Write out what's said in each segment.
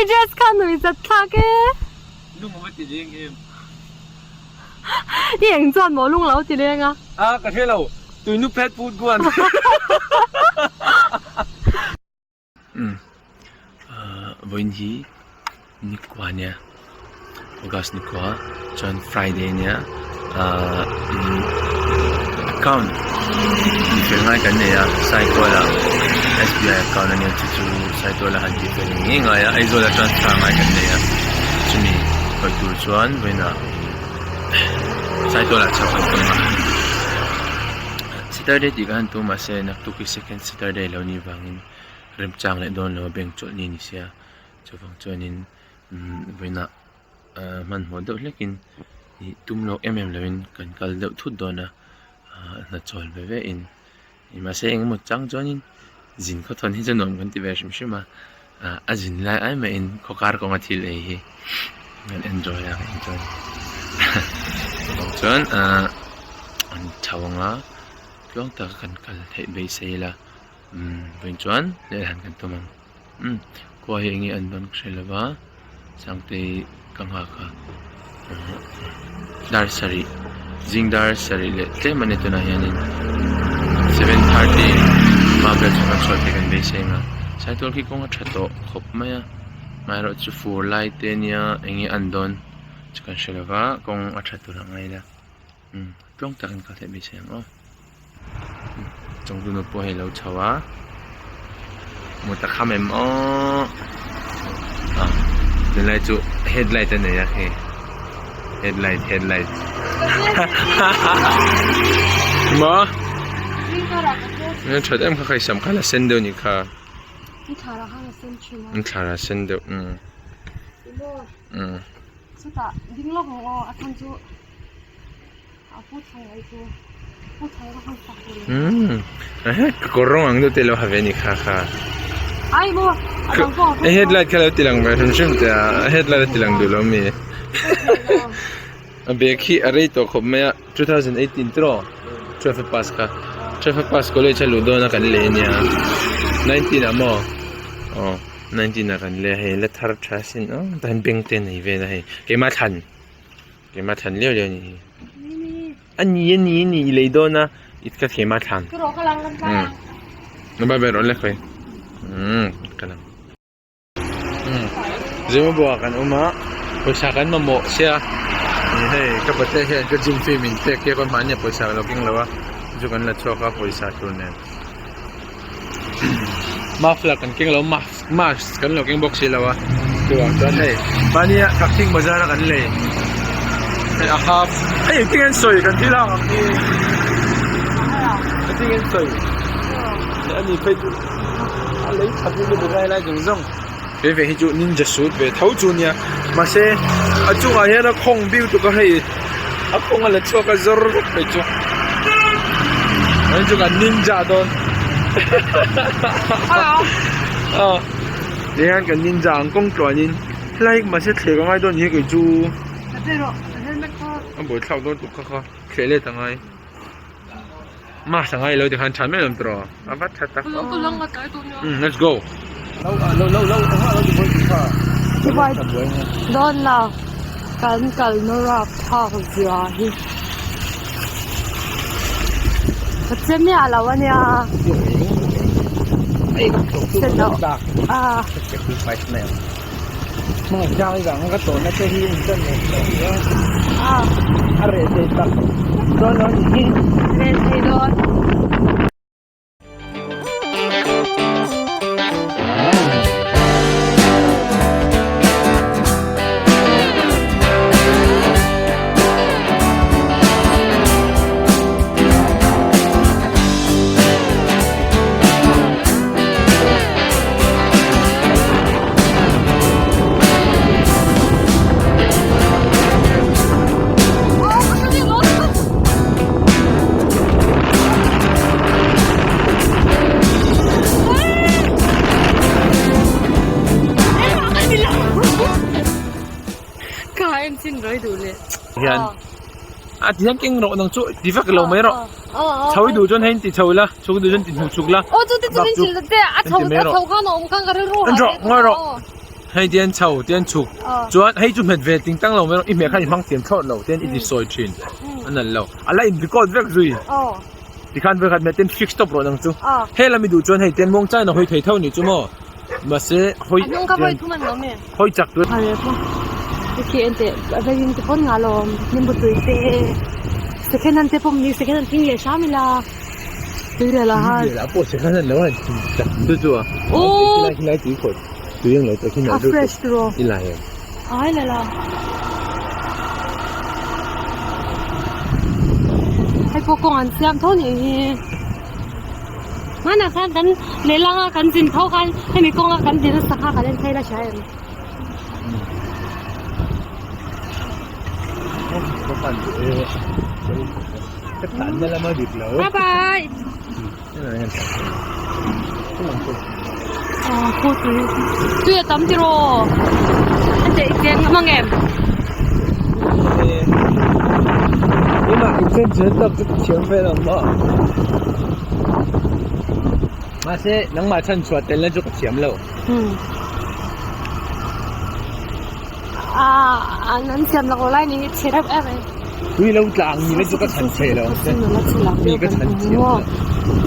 dress kha nui zat thlak e. Lung a va ti leng em. I eng chuan maw lung lo ti leng a? A ka hre lo, tuinu phet put guan. Umm vawiin hi nikua ania August nikua chuan Friday ania ahh account tihfel ngai kan nei a Saitual ah S B I account ania chu chu Saitual a han tihfel ngei ngei ngai a Aizawl a transfer ngai kan nei a chumi hawi tur chuan vawiin ah Saitual ah chho kan tum a Saturday tih ka han tum mahse naktuk hi second Saturday lo nih vangin remchang leh dawn lo a bank chawlh ni a ni sia chuvang chuanin umm vawiinah ahh hmanhmawh deuh hlekin ih tum lawk em em lovin kan kal deuh thut dawn a ahh hna chawl ve ve in mahse eng emaw chang chuanin zin khawthawn hi chu nuam kan ti ve hrim hrim a ah a zin lai ai mahin khaw kar kawnga thil ei hi kan enjoy a kan enjoy chuvang chuan ahh an chho ang a tluang taka kan kal theih beisei ila umm vawiin chuan lehlan kan tum ang umm khua hi enge an dawn ka hre lova Sangtei ka nghak a dar sarih zing dar sarih leh tlem a ni tunah hianin 7:30 hma vel chu kan chhuah theih kan beisei ang a Saitual khi kawng a tha tawh khawp mai a amaherawhchu fur lai te ania enge an dawn chu kan hre lova kawng a tha tur a ngai ila umm tluang takin kal theih beisei ang aw. Chawngtunu pawh hei lo chho a mut a kham em aw ah tunlai chu headlight a nei a hei headlight headlight maw that em kha kha i sam kha la sen deuh a nih kha an thla a sen deuh umm umm. Umm ka kawr rawng ang deuh te alo ha ve a ni kha kha a headlight kha lo ti lang ve hrim hrim teh a headlight a ti lang duh lo ami a bag hi a rei tawh khawp mai a 2018 tiraw 12 a pass kha 12 a pass college a luh dawn a kan lei ania 19 ah maw aw 19 ah kan lei a hei la thar tha sin aw tah hian bank te a nei vel a hei keimah thlan. Keimah thlan liau liau a ni hi. A ni a ni a ni i lei dawn a i ka keimah thlan. Umm bye bye rawn lek hawi. Umm ka lang. Umm Zimbabwe kan awm a pawisa kan mamawh sia hei ka pate hian ka gym fee min pek hi a hmahni ah pawisa ka lo keng lo a chu kan la chhuak a pawisa tur nen. Muffler kan keng lo mask mask kan lo keng bawk si lo a chuvang chuan hei mahni a Kakching bazar a kan lei hei a half hei engtin nge an sawi kan thil hak ang hi engtin nge an sawi leh ani phei chu a lei that lutuk a helai zawng zawng he ve hi chu ninja suit ve tho chu nia mahse a chungah hian a khawng biu tuk a hei a khawng a la chhuak a zawr vek mai chu hei chu kan ninja dawn aw tihian kan ninja ang kawng tluanin helai hi mahse thlek a ngai dawn ni kei chu a buaithlak dawn tuk kha kha thleh let a ngai mask a ngai lo tikhan tha mai lo tiraw a va tha tak umm let's go. Dawn lo kan kalna rapthlak zia hi ka che miah lo a nia reh thei dawn. Hian a ti hian keng rawh nang chu ti vek lo mai rawh chho i duh chuan hei ti chho ila chhuk i duh chuan ti hnu chhuk la aw chu ti chu min hrilh ta che a chho a chho khan a awm khan ka rilru en rawh ngawi rawh. Hei tian chho tian chhuk chuan hei chu hmet ve ting tang lo mai i hmeh khan i hmang thiam thlawt lo tian i ti sawi thin a nalh lo a la in record vek zui tikhan vekhat hmet ten fix tawp rawh nang chu he lam i duh chuan hei tian muang chain a hawi thei tho ni chu maw mahse hawi hawi chak tur pawh second hand lo a chak chu chu a khilai tui khawih tui ang lo tawh khi a fresh tiraw i la em ai la la hei pawh kawng an siam tho nih hi hmanah khan kan lehlang a kan zin tho khan hemi kawnga kan zin nasa kha kan en phei la hria em. Bye bye. Aw khu tui tui a tam tiraw a chei cheng a hmang em? Mahse nangmah chhan chhuah tel na chu ka thiam lo. Aa an siam lak lo lai ni hi chhe reuh em mai. Tui lo tlang ni la chu ka chhan chhe lo ang che. Mi ka chhan thiam lo.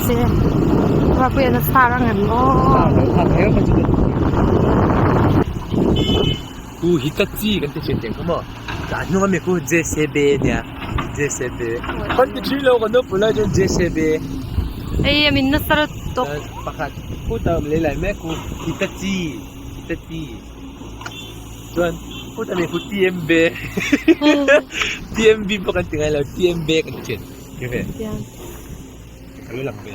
Che Rapuian a star ang em aw. Star lo kha kher kha chu ka Ku Hitachi kan ti thin teng kha maw. Tah hnung ami khu JCB nia JCB. Kan ti thin lo kan nupui lai chuan JCB. Ei a min nasa lutuk. Pakhat khu ta awm leh lai mek khu Hitachi Hitachi. Chuan phut ani khu TMB TMB pawh kan ti ngai lo TMB kan ti thin ti ve ka lo lang ve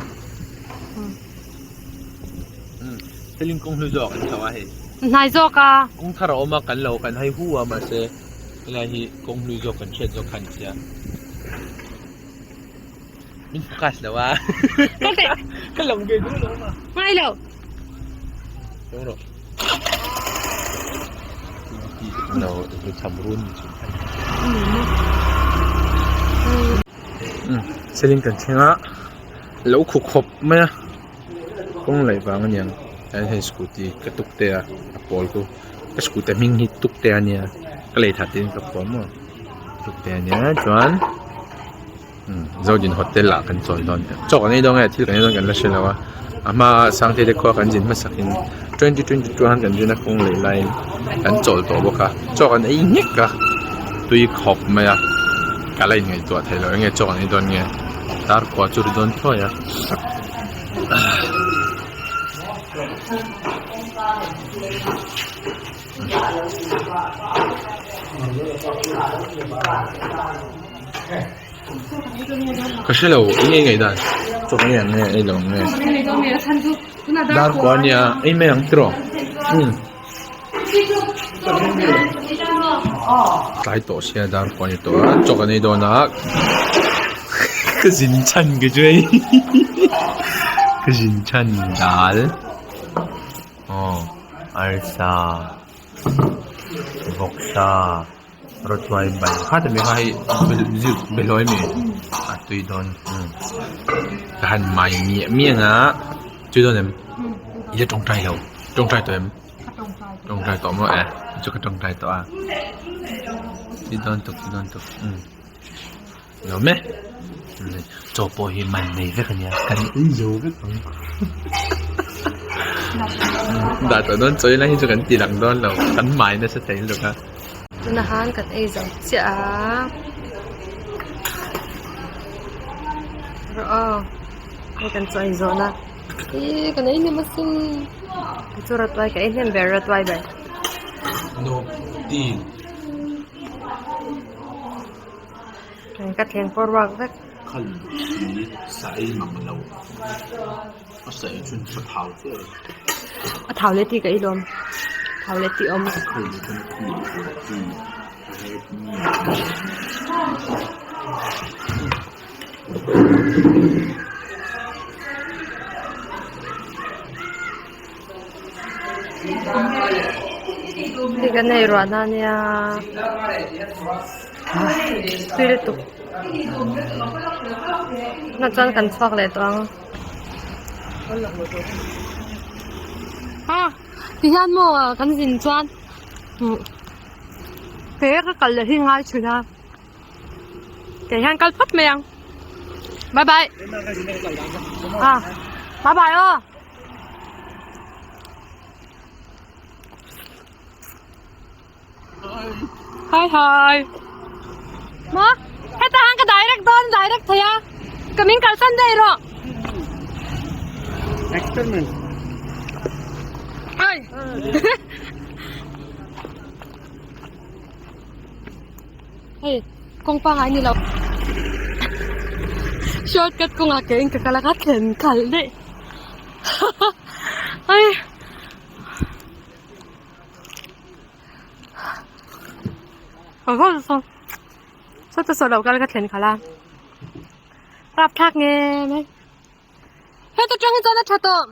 Seling kawng hnu zawk an chho a hei hnai zawk a kawng thar a awm a kan lo kan hai hu a mahse helai hi kawng hlui zawk kan hriat zawk kha a ni sia min focus lo a ka lang ve duh lo a ngai lo Tawng rawh. Lo lu tham run ni chu. Seling kan thleng a lo khu khawp mai a kawng laih vang a niang chuan hei scooty ka tuk te a a pawl chu ka scooty hming hi tuk te a nia ka lei that in ka phuah maw tuk te a nia chuan Zodin hotel ah kan chawi dawn chaw kan ei dawn nge thil kan ei dawn kan la hre lo a a hma ah Sangte te khua kan zin hmasak in 2022 khan kan zin a kawng leh laiin kan chawl tawh bawk a chaw kan ei nghek a tui khawp mai a ka la inngaihtuah theih loh enge chaw kan ei dawn nge dar kua chu ri dawn thuai a. Ka hre lo eng nge ngaih dan chaw kan ei ang nge ei lo ang nge dar kua ania ei mai ang tiraw umm tlai tawh sia dar kua ni tawh a chaw kan ei dawn a ka zin chhan ka chu hei ka zin chhan dal aw arsa vawksa. Rawtuai ban khat a mi kha hei behlawi a mi a tui dawn ka han mai miah miah ang a tui dawn em i la tawngtai lo tawngtai tawh em tawngtai tawh maw e chu ka tawngtai tawh a tui dawn tuk tui dawn tuk nuam e chaw pawh hi man nei vek a nia kan ei zo vek ang dah tawh dawn chaw lai hi chu kan ti lang dawn lo kan mai nasa thei lutuk a. Tunah khan kan ei zo chiah a rawh aw hei kan chaw ei zawh na ihh kan ei hnem asin chu rawtuai ka ei hnem ber rawtuai ber. Ka thleng pawh ruak vek. Khal hi sa ei mang lo a sa ei chhun a thau che A thau leh tih ka ei lawm thau leh tih awm. Khal hi chuan thi thi red meat. Hei kan ei ruah na nia tui lutuk tunah chuan kan chhuak leh tawh ang. Tihian maw kan zin chuan he ka kal leh hi ngai thin a kei hian kal phawt mai ang bye bye ah bye bye aw. Hi hi. Ma, heta han ka direct dawn direct thei a. Ka min kalsan daih rawh. Experiment. Ai. Hei, kawng pangai ni lo. Shortcut kawngah ke in ka kal a ka thlen khalh daih. Ai. Saw chu saw lo kal ka thlen khalh a rapthlak nge mai heta tang hi chuan a tha tawh.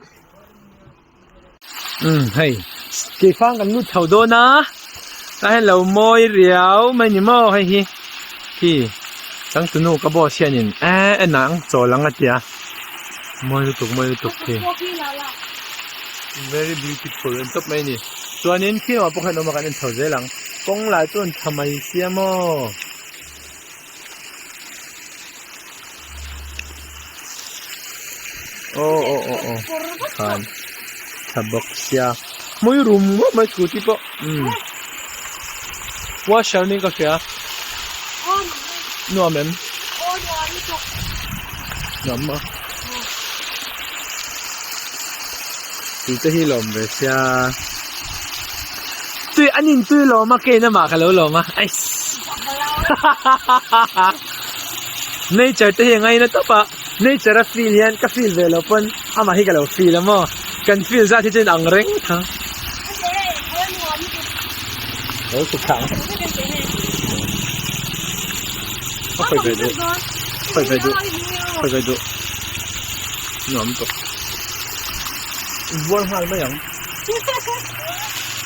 Umm hei keifang kan lut chho dawn a tah hian lo mawi riau mai ni maw hei hi khi changtunu ka boss hianin eee en ang chawl ang a tia mawi lutuk mawi lutuk khi very beautiful an tawp mai a ni chuanin khi lamah pawh khian awm a kan en chho zel ang kawng lai chu an tha mai sia maw. Aw aw aw aw khan tha bawk sia hmui rum rup mai scooty pawh umm washer niin ka hria nuam em nuam maw tute hi lawm ve sia tui an intui lawm a kein amah ka lo lawm a eiss Nature te hi a ngaina tawp a, nature a feel hian ka feel ve lo pawn amah hi ka lo feel a maw, kan feel zat hi chu in ang reng tha. Lo chhuk thla ang. A khawi ve duh, khawi ve duh, khawi ve duh. Nuam tawp. Inbual nghal mai ang.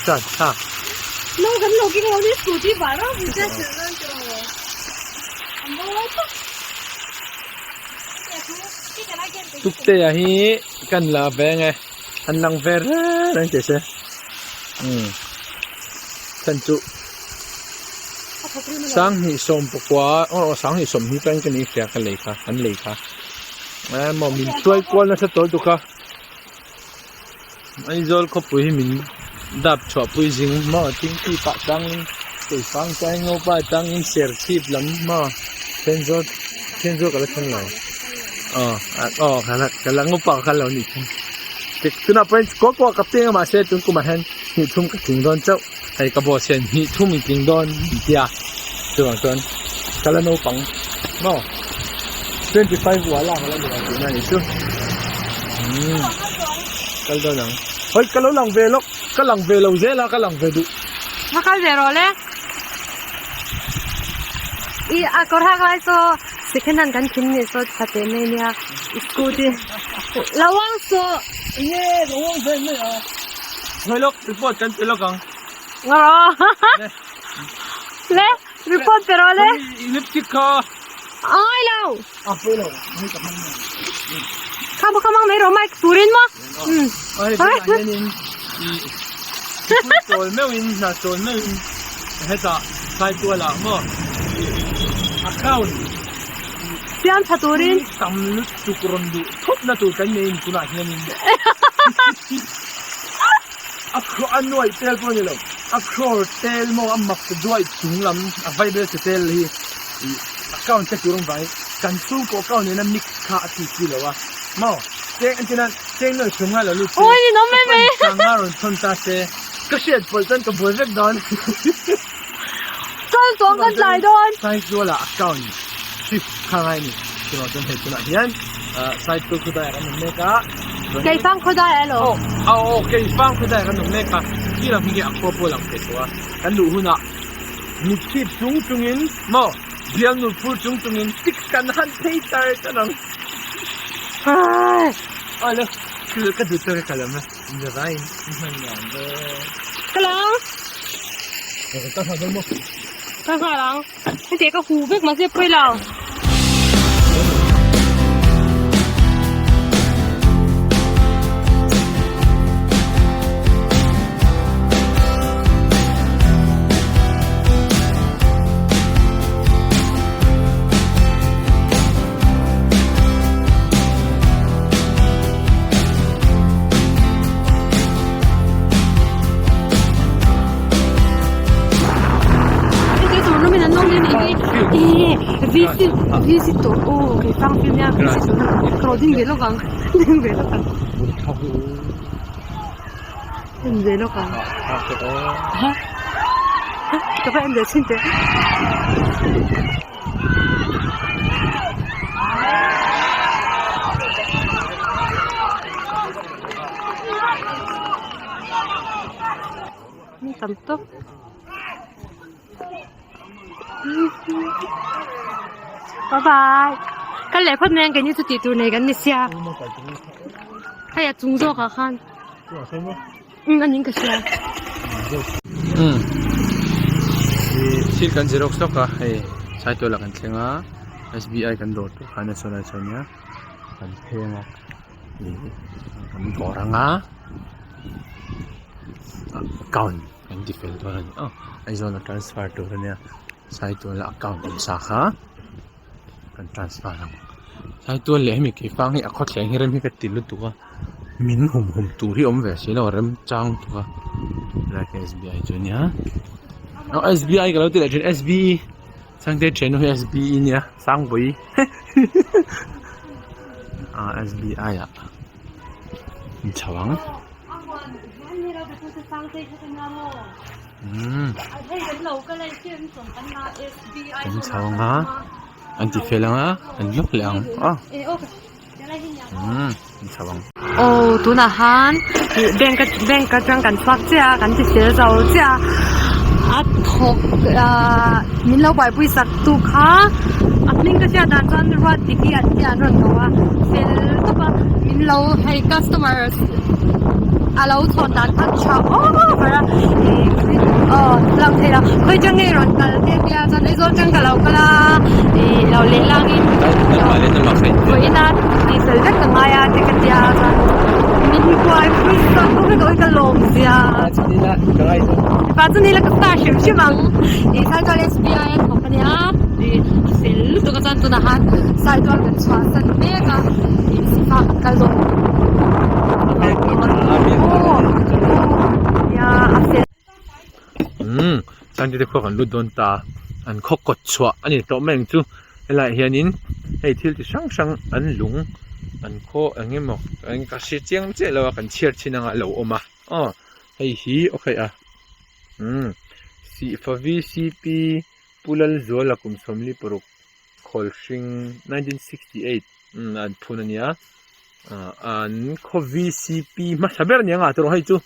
Chan thlak. No kan lo keng lo ni scooty bar rau pui che thil nan tiraw. Tuktea hi kan la ve nge an lang ve reng reng tih se umm chhan chu sanghnih sawm pakua aw sanghnih sawmhnih peng ka ni hria ka lei kha an lei kha emaw min hruai kual nasa tawl tuk a Aizawl khawpui hi min dap chhuah pui zing maw thingpui pah tangin keifang chai ngopa tangin serchhip lam maw Thenzawl Thenzawl ka la thleng lo aw aw ka la ka la ngopa ka lo nih chu tunah pawhin kuah kuah ka piang a mahse tun kumah hian hnih thum ka tling dawn chauh hei ka boss hian hnih thum i tling dawn an tia chuvang chuan ka la naupang maw 25 wala ka la ni ang tihna a nih chu umm kal dawn ang hawi ka lo lang ve lawk ka lang ve lo zel a ka lang ve duh va kal ve rawh le i a kawr hak lai saw second hand kan khin nih saw tha teh mai nia scooty lo ang saw nge lo ang ve mai a hawi lawk report kan ti lawk ang ngaw le Report pe rawh le. Lipstick kha. Ai lo. A pui lo. Hei ka hmang mai. Kha ka hmang mai rawh mic turin maw. Um. Ai tunah hianin i sikul chawl meuhin hna chawl meuhin hetah Saitualah maw i account siam tha turin tam lutuk rawn duh thawp na tur kan nei in tunah hianin A khaw a nuaih tel pawh a ni lo, a crore tel maw a mak duaih chung lam a vaibel che tel hi ih account che tur ang vangin kan chhungkaw account nena mix kha a ti chi lo a maw cheng entir nan cheng nuaih chhung nga lo lut se ka pan sanga rawn thawn ta se ka hriat pawlh chuan ka buai vek dawn Kal tuang kan tlai dawn. Saituala account shift kha ngai a ni chuvang chuan hei tunah hian Saitual khawdai ah kan awm mek a. Keifang khawdai alo. Aw aw keifang khawdai kan awm mek a khi lam hi nge a khua pawh lang thei tawh a kan luh hunah mitchhip chung chungin maw bialnu phur chung chungin tik kan han phei tar tar ang. Hai. Aw le ka duh tawk e ka lam a in vai in hman nuam ve. Ka lang. Ka nghal dawn maw? Ka nghal ang. Hetiang ka hu vek mahse pawi lo. VC VC tawh aw keifang field nia VC tawh na ka lo ding ve lawk ang ding ve lawk ang en ve lawk ang ha ka va en ve chhin teh. Tam tawp. Bye bye. Kan leh phawt mai ang keini chu tih tur nei kan ni sia. Hei a chung zawk ah khan. Umm a ning ka hria. Umm thil kan xerox lawk a hei saitual ah kan thleng a SBI kan dawr tur khan a sawn a sawn nia kan pheng a ih kan dawr ang a account kan ti fel dawn a ni aw Aizawl a transfer tur a nia saitual a account awm sa kha kan transfer ang saitual leh hemi keifang hi a khawthleng hi rem hi ka ti lutuk a min hum hum tur hi awm ve si lo a rem chang tuk a helai khi SBI chu a nia aw SBI ka lo ti leh thin SBE Sangte thiannu hi SBE nia Sangpui ah SBI ah an chho ang. Umm kan chho ang a an ti fel ang a an lawk leh ang a umm an chho ang. Aw tunah han ih bank bank atang kan chhuak chiah a kan ti fel zo chiah a a thawk ahh min lo buaipui sak tu kha a hming ka hriat dan chuan ruat diki an tia an rawn ko a fel tawp a min lo hei customer a lo chhawn dan kha tha over a ih aw lang thei lo khawi atang nge rawn kal te tia chuan Aizawl atang ka lo kal a ih lo leh langin vawiin a tih fel vek ka ngai a te ka tia chuan min buaipui sak bawk a ka lawm zia pa chu nila ka star hrim hrim ang ih Saitual SBI a thawk ania ih a fel lutuk a chuan tunah khan Saitual kan chhuah san mek a ih sifak kan kal dawn Umm Sangte te khua kan lut dawn ta an khaw kawt chhuah a ni tawh mai ang chu helaiah hianin hei thil chi hrang hrang an lung an khaw eng emaw ka hre chiang chiah lo a kan chhiar chin anga a lo awm a aw hei hi aw khaih a umm Sihfa VCP Pu Lalzuala kum 46 Khawlhring 1968 an phun a nia an khaw VCP hmasa ber a ni ang a tawrh hei chu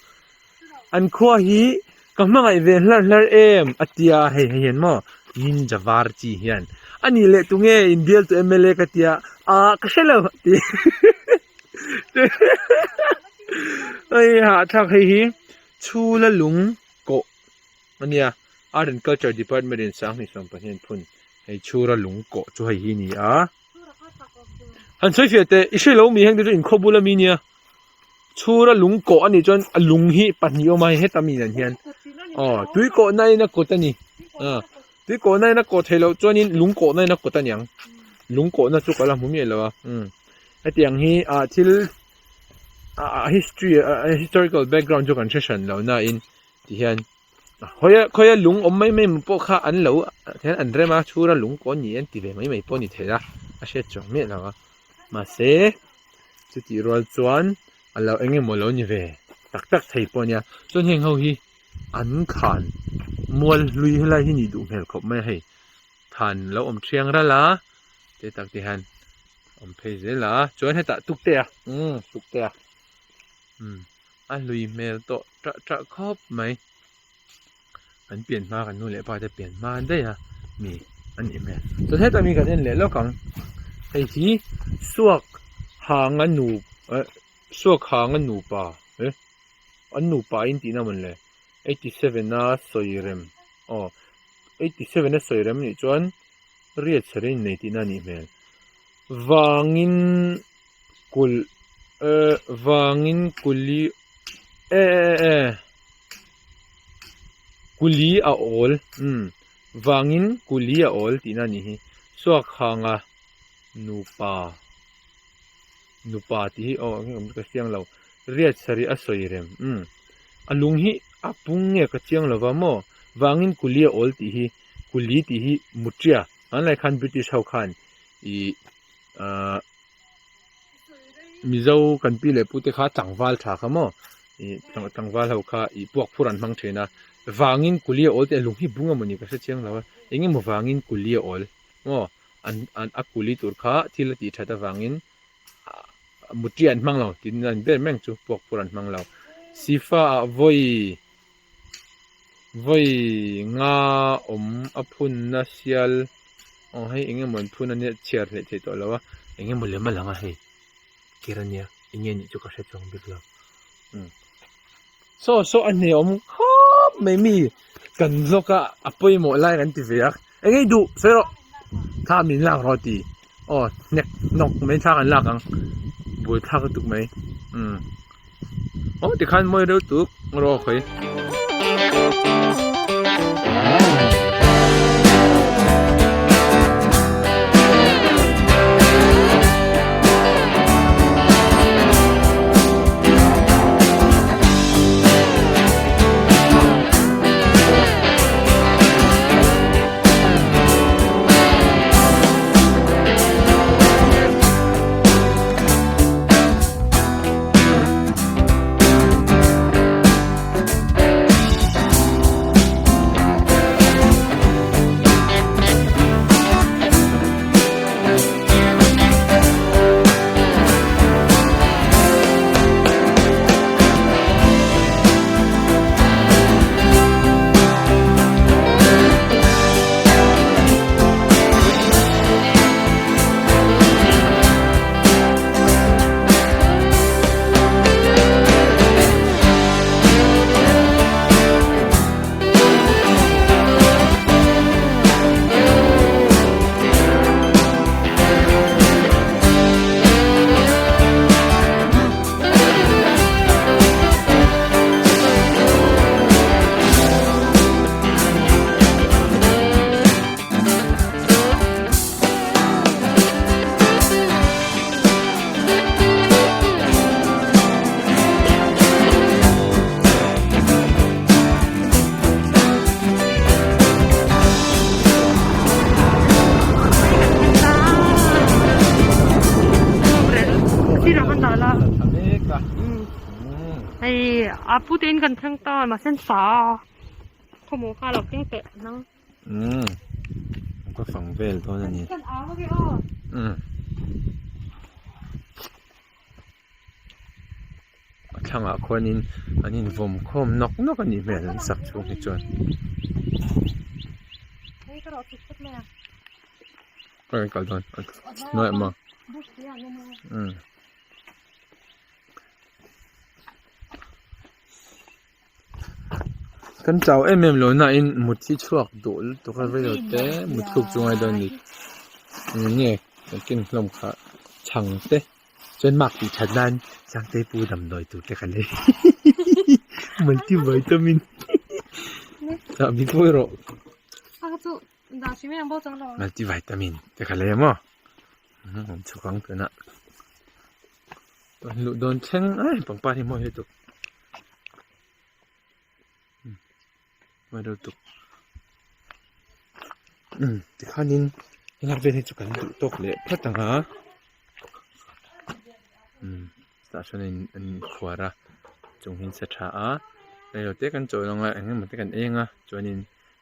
an khua hi ka hmangaih ve hlar hlar em a tia hei hei hian maw ninja var chi hian a nih leh tunge inbial tu MLA ka tia ah ka hre lo a ti hei hahthlak hei hi chhula lung kawh a nia Art and Culture Department in 2020 an phun hei chhura lung kawh chu hei hi a ni a han sawi fiah teh i hre lo mi heng te chu inkhawp bula mi nia chhura lung kawh a nih chuan a lung hi pahnih a awm a hei heta mi nen hian aw tui kawh na in a kawt a ni ah tui kawh na in a kawh theih loh chuanin lung kawh na in a kawt a niang lung kawh na chu ka la hmu miah lo a umm hetiang hi ah thil ah history ah historical background chu kan hre hran lo na in ti hian Khawia khawia lung awm mai mai pawh kha an lo hian an rem a chhura lung pawh ni an ti ve mai mai pawh a ni thei a a hriat chuang miah lo a mahse chutih rual chuan a lo eng emaw lo ni ve tak tak thei pawh a nia chuan heng ho hi an khan mual hlui helai hi nih duh hmel khawp mai a hei than lo awm thiang ral a te tak te hian awm phei zel a chuan hetah tukte a umm tukte a umm. A hlui hmel tawh ṭah ṭah khawp mai. Kan pian hma kan nu leh pa te pian hma daih a mi a nih hmel. Chuan hetah mi kan en leh lawk ang. Hei hi suak hang a nu eh suak hang a nupa eh an nupa in tihna mawn le 87 a sawi rem aw 87 a sawi rem nih chuan riat sarih in nei tihna a nih hmel. Vangin kulh eh vangin kuli eh eh eh kuli a awl umm vangin kuli a awl tihna a nih hi Suakhanga nupa nupa tih hi aw eng ka chiang lo riat sarih a sawi rem umm a lung hi a pung nge ka chiang lova maw vangin kuli a awl tih hi kuli tih hi mutria. Hmanlai khan British ho khan ih ahh Mizo kan pi leh pute kha tlangval tha kha maw ih tlangval ho kha ih puak phur an hmang thin a vangin kuli a awl tih a lung hi bung emaw ni ka hre chiang lo a eng emaw vangin kuli a awl maw an an a kuli tur kha thil a tih that avangin mutri an hmang lo tin an ber meng chu puak phur an hmang lo sifa ah vawi vawi nga awm a phunna sial aw hei eng emaw an phun ania chhiar hleh theih tawh lo a eng emaw lem a lang a hei ker ania eng nge nih chu ka hre chuang bik lo umm saw saw a hne awm khawp mai mi kan vlog a a pawimawh lai kan ti ve a eng nge i duh sawi rawh thla min lak rawh ti aw hnek hnawk mai thla kan lak ang buaithlak lutuk mai umm. Aw tikhan mawi reuh tuk rawh khawi. Hei a pu te in kan thleng ta mahse an sa a khawmaw kha lo keng teh nang. Umm ka fang vel dawn a ni. Kan au a aw. Umm a thlangah khuanin an invawm khawm nawk nawk a nih hmel an sak chhung hi chuan. Hei ka rawh chhuk phawt mai a. Ka rawn kal dawn hnuaiah maw. Umm. Kan chau em em lo na in mut hi chhuak duh lutuk a vei lo te mut thluk chu ngai dawn a ni nge kan ken hlawm kha chhang te chuan mark tih that nan Sangtei pu damdawi tur te ka lei multi vitamin chahbi pawh erawh multi vitamin te ka lei a maw an chhuk ang tunah luh dawn thleng ai pangpar hi mawi lutuk. Mawi lutuk umm tikhanin helai vel hi chu kan duh tawk leh phawt ang a umm tah sawn an khuar a chung hi an sa tha a reilote te kan chawl ang a eng emaw te kan eng a chuanin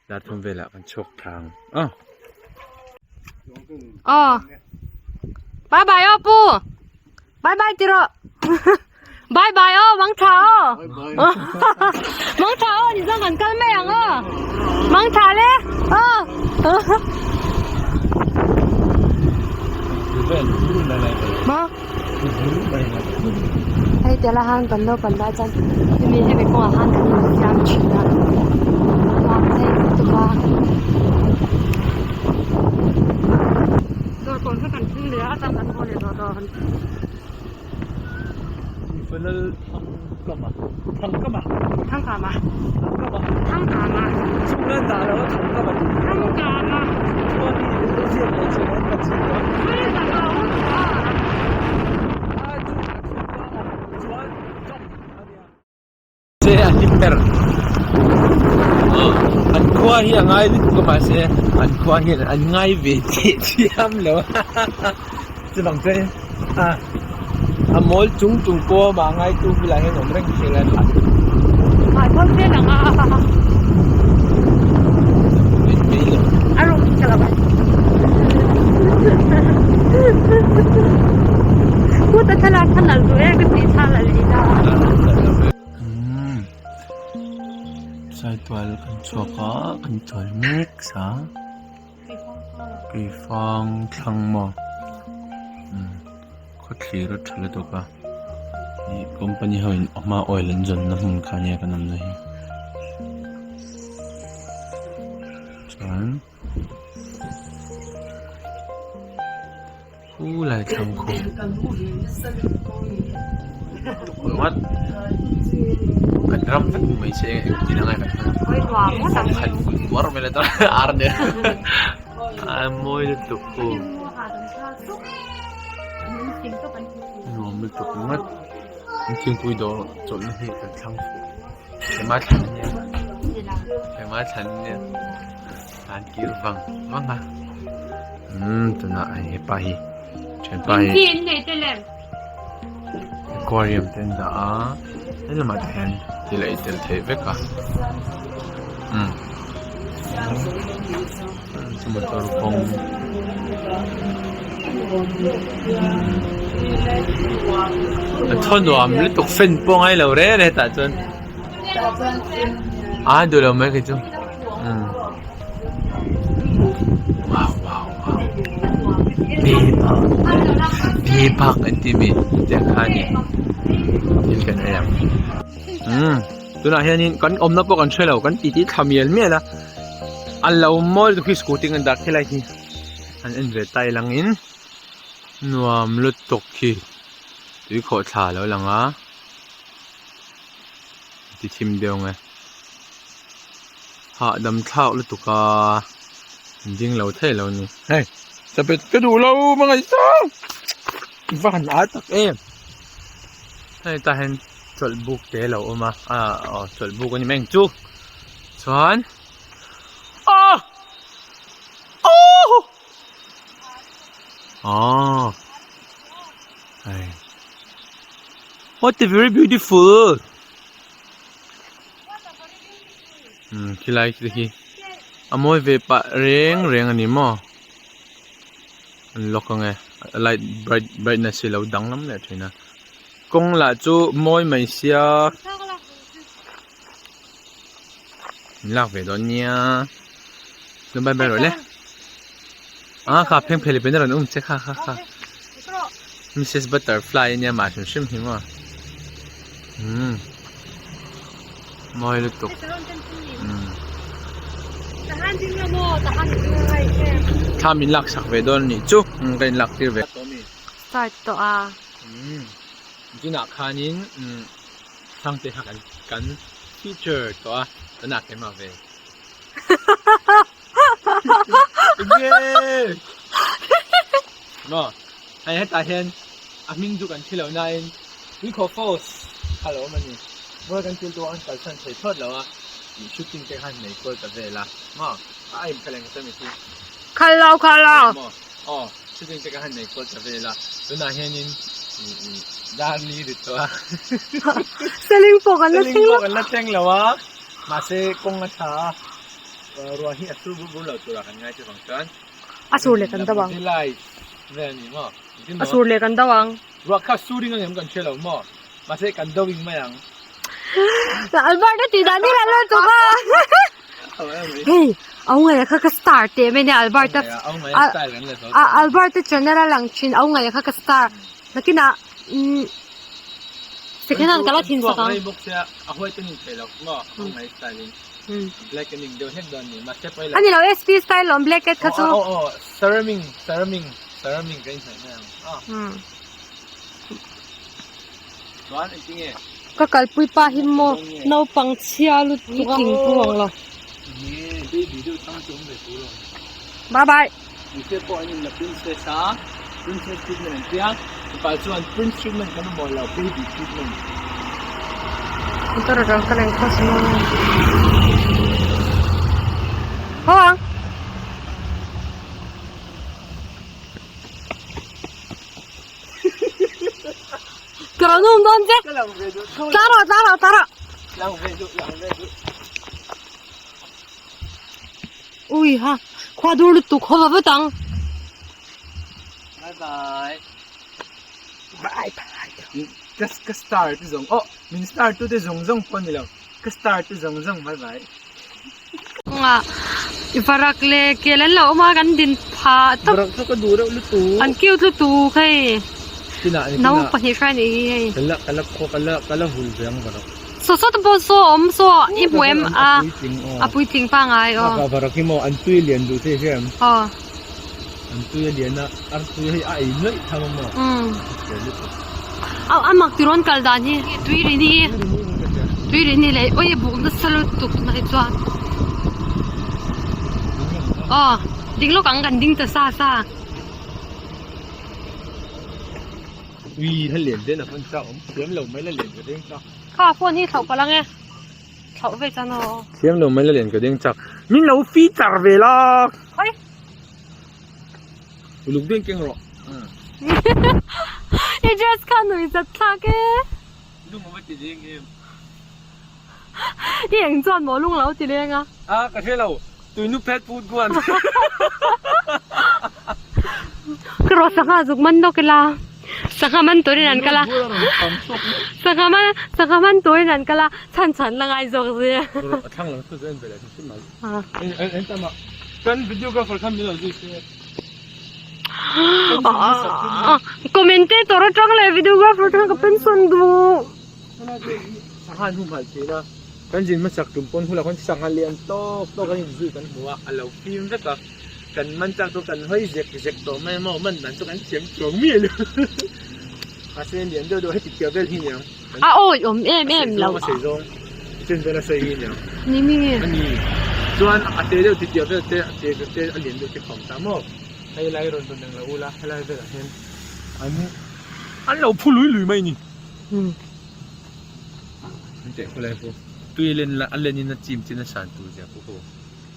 dar thum velah kan chhuak thla ang aw. Aw bye bye aw pu bye bye ti rawh bye bye aw mang tha aw mang tha aw ni zawng kan kal mai ang aw mang tha le aw ma hei tela han kan naupang lai chuan hemi hemi kawngah khan kan insiam thin a nuam thei lutuk a dawr kawn kha kan thleng leh a a chang kan haw leh tawh dawn. Thangkama Thangkama Che a hlim ber an khua. khua hi a ngai lutuk a mahse an khua hian an ngai ve teh chiam lo a chuvang chuan a a mawl chung chung pawh amah ngaitu bulah hian awm reng thei la tha Saitual kan chhuak a kan chawl mek sa keifang thlang maw khawthlir a tha lutuk a ih company ho in a hma oil an zawn na hmun kha ania kan awmna hi chuan Khulai thlang khu ringawt kan ram vek mai se engtin angai kan hman ang khan uar mai la chuan ar nen a mawi lutuk khu nuam lutuk ringawt thingpui dawr chawlhna hi kan thlang fuh hema thlan ania hema thlan ania. An kir vang vang a umm tunah hei hepa hi thianpa hi aquarium te an dah a he lamah te hian thil a ei tel theih vek a umm chu motor kawng a thaw nuam lutuk fan pawh a ngai lo reng reng hetah chuan. A duh lo mai kei chu umm wow wow wow be bak an tih mi tiang kha a ni thil kan ei ang umm tunah hianin kan awmna pawh kan hre lo kan titi thla mial mial a an lo mawi lutuk hi scooty an dah khilai hi an en ve tai langin nuam lutuk hi tui khawh thla a lo lang a. Ti thim deuh ang e. Hahdam thlak lutuk a ding lo thei lo ni. Hei chapet ka duh lo hmangaih tawk i va han ar tak em. Hei tah hian chawlh buk te a lo awm a ah aw chawlh buk a ni mai ang chu. Chuan ah oh ah hei. What a very beautiful. Khilai khi khi a mawi ve pah reng reng a ni maw an lock ang e a light bright brightness hi a lo danglam leh thin a kawng lah chu mawi mai sia min lak ve dawn nia chuan bye bye rawh le ah kha pheng phel pen a rawn um che kha kha kha Mrs Butterfly ania mah hrim hrim hi maw umm mawi lutuk umm thla min lak sak ve dawn anih chu ka in lak tir ve start tawh a umm tunah khanin umm Thangte kha kan kan teacher tawh a tunah keimah ve. Enge! Maw hei hetah hian a hming chu kan hre lo nain Tuikhaw Falls kha lo awm a ni. Mual kan til tawh a kan kalsan thei thlawt lo a tih shooting te khan nei kual ta vel a maw a aim kha leng ta mi khi. Khal lo khal lo. Maw aw shooting te kha han nei kual ta vel a tunah hianin Darli ri tawh a. Seling pawh kan la thleng lo. Seling pawh kan la thleng lo a mahse kawng a tha a. Ruah hi a sur bur bur lo turah kan ngai chuvang chuan A sur leh kan do ang. Vel a ni maw? A sur leh kan do ang. Ruah kha suring ang em kan hre lo maw? Mahse kan do ing mai ang. Albert a tih dan hi la tuk a. Hei, au ngaih kha ka star teh mai nia Albert a. Albert a channel a lang thin au ngaih kha ka star. Nakinah umm second hand ka la thin sak ang. Blackening deuh hlek dawn ni mahse pawi lo. A ni lo SP style lawm black cat kha chu. Aw aw ceramic ceramic ceramic ka inhnaih mai ang a. Chuan engtin nge? Ka kalpui pa hi maw naupang chhia lutuk a thingpu ang lo. Nge baby deuh chang chu awm ve tur lo. Bye bye. Mite pawh an inla princess a princess treatment an tia mipa chuan prince treatment kan mamawh lo baby treatment. Motor atang ka leng cross maw. um dawn che. Tla rawh tla rawh tla rawh. Ui ha khua dur lutuk haw va vat ang. Bye bye. Bye bye. Ka ka star te zawng oh min star tu te zawng zawng pawh ni lo ka star te zawng zawng bye bye. Kawngah i varak leh kel an lo awm a kan din phah tawp. Varak chu ka duh reuh lutuk. An cute lutuk hei. Kinah ni kinah. No pahnih hrai nih hi hei. Ka la ka la khaw ka la ka la hul ve ang varak. Saw saw te pawh saw awm saw i hmu em a a puitling pangai aw. Bakah varak hi maw an tui a lian duh thei hle em. Aw. An tui a lian a ar tui hei a ei nuaih tham a maw. Umm. Hrisel lutuk. A a mak ti rawn kal dan hi tui rin hi tui rin hi leh ui a buk nasa lutuk tunah hi chuan. Aw ding lawk ang kan ding ta sa sa. Ui la lian den a pawn chak awm thiam lo mai la lian ka deng chak. Kha phone hi thlauh palh ang e thlauh ve chuan aw. Thiam lo mai la lian ka deng chak. Min lo feature ve la. Oi. Uluk deng keng rawh. I dress kha nui zat thlak e. Lung a va ti leng em. I eng chuan maw lung lo ti leng a. A ka hre lo. Tuinu phet put kuan. Ka rawh sangha zuk man dawk ila. Sangha man turin an kal a. Sangha man sangha man turin an kal a. Chhan chhan la ngai zawk zia. A thlang lam chu en ve leh hrim mai. En tam a. Kan videographer khan min lo zui se. Commentator atang leh videographer atang ka pension duh. Sangha an humhalh thin a, kan zin hmasak tum pawn hula khawn sangha lian tawk tawk an inzui kan hmu a, a lo fim vek a, kan man chak chu kan hawi zek zek tawh mai a maw, man dan chu kan thiam chuang mial a, mahse lian deuh deuh heti tia vel hi niang. A awi awm em em lo. A sei zawng chen vel a sei hi niang. Ni mi nge? A ni. Chuan a te deuh ti tia vel te a te te a lian deuh te khawm ta maw, hei lai rawn rawn eng lo ula helai velah hian an an lo phu lui lui mai a ni. An teh khawlai pawh tui a len a len in a chim chin a san tur zia pawh ho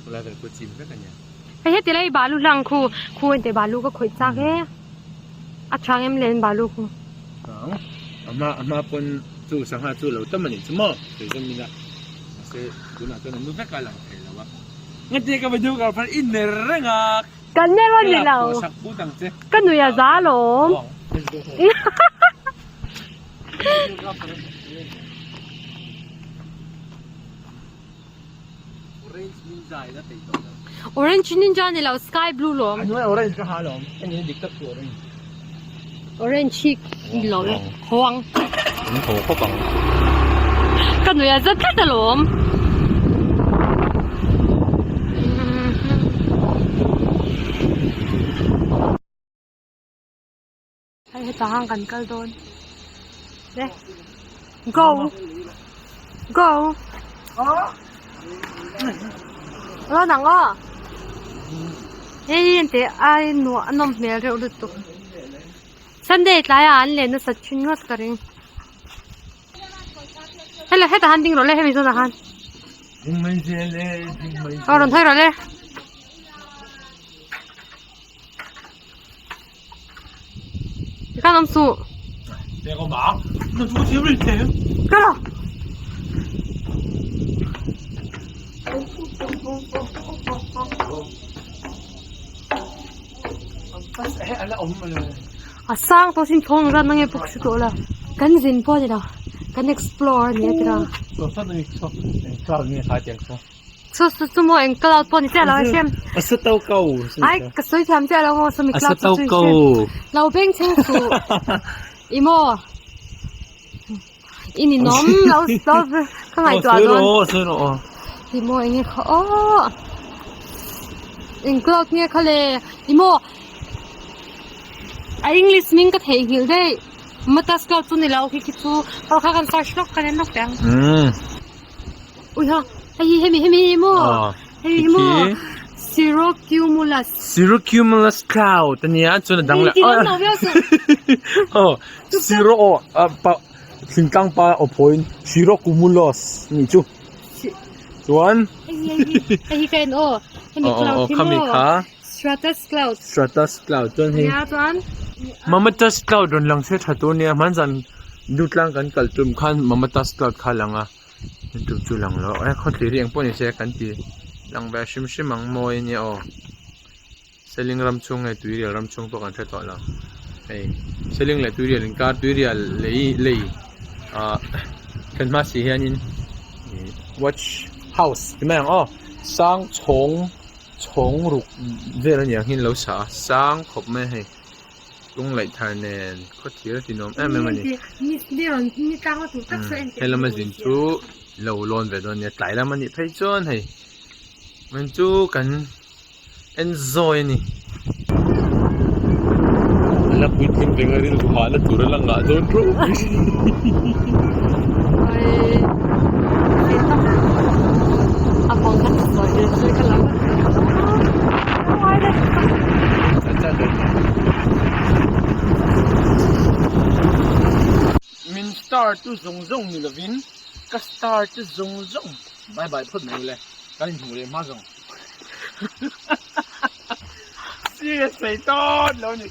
khawlai vel pawh chim vek a nia. Hei heti lai balu hlang khu khu en teh balu ka khawih chak e a chang em len balu khu. Chang a hma a hma pawn chu sangha chu lo tam a nih chu maw sawi zawm ila mahse tunah chuan an nu vek a lang thei lo a ngati ka video kar phar i ner reng a. Kan ner a ni lo. Ka nui a za alawm. Orange ninja ni lo sky blue lawm. Orange hi ni lo e huang. Ka nui a za tlat alawm. Hei hetah khan kan kal dawn le go go rawn ang aw hei hi engteh ai nuah a nawm hmel reuh lutuk Sunday tlaiah an len nasa thin ngawt ka ring hello hetah khan ding rawh le hemi zawnah khan aw rawn hawi rawh le. Kha awm suh. Ka lo. A sang tawh sin thawng zat nange puk si tawh lo. Kan zin pawh a ni lo. Kan explore a ni a tira. Chu chu chu maw eng cloud pawh ni chiah lo a hriam. A sa to ko. Ai ka sawi thiam chiah lo maw sawmi cloud chu chu hriam. Lo beng chhing suh. I maw. I ninawm lo lo ka ngaihtuah dawn. Sawi rawh aw. I maw eng nge kha aw. Eng cloud nge kha le. I maw. A English hming ka theihnghilh daih. Matas cloud chu ni lo khi khi chu. Aw kha kan search lawk kan en lawk teh ang. Ui ha, hei hi hemi hemi hi maw? Hei hi maw? Cirrocumulus. Cirrocumulus cloud a nia chuan a dang leh. Ti dawn lo viau suh. Aw, Cirro aw a pa thingtlang pa aw phawiin Cirrocumulus a nih chu. Chuan Hei hi hei hi hei hi ka en aw. Hemi cloud hi maw? Stratus cloud. Stratus cloud chuan hei. Nia chuan. Mammatus cloud rawn lang se tha tur nia hmanzan. Dutlang kan kal tum khan Mamata Cloud kha a lang a tun tum chu lang lo e khawthlir hi eng pawh ni se kan ti lang ve hrim hrim ang mawi ania aw Seling ram chhung nge Tuirial ram chhung pawh kan hre tawh lo hei Seling leh Tuirial inkar Tuirial lei lei ah thlen hma si hianin ih watch house ti mai ang aw sang chhawng chhawng ruk vel a niang hi an lo sa a sang khawp mai a hei. Lung laih thar nen khawthir a ti nuam em em a ni. He lama zin chu lo lawn ve dawn nia tlai lam a nih phei chuan hei min chu kan enjoy a ni. A la puitling reng a rilru hahna tur a la ngah dawn rawh. Min star tu zawng zawng ni lovin ka star te zawng zawng bye bye phawt mai ule kan inhmuh leh hma zawng serious thei tawt lo ni.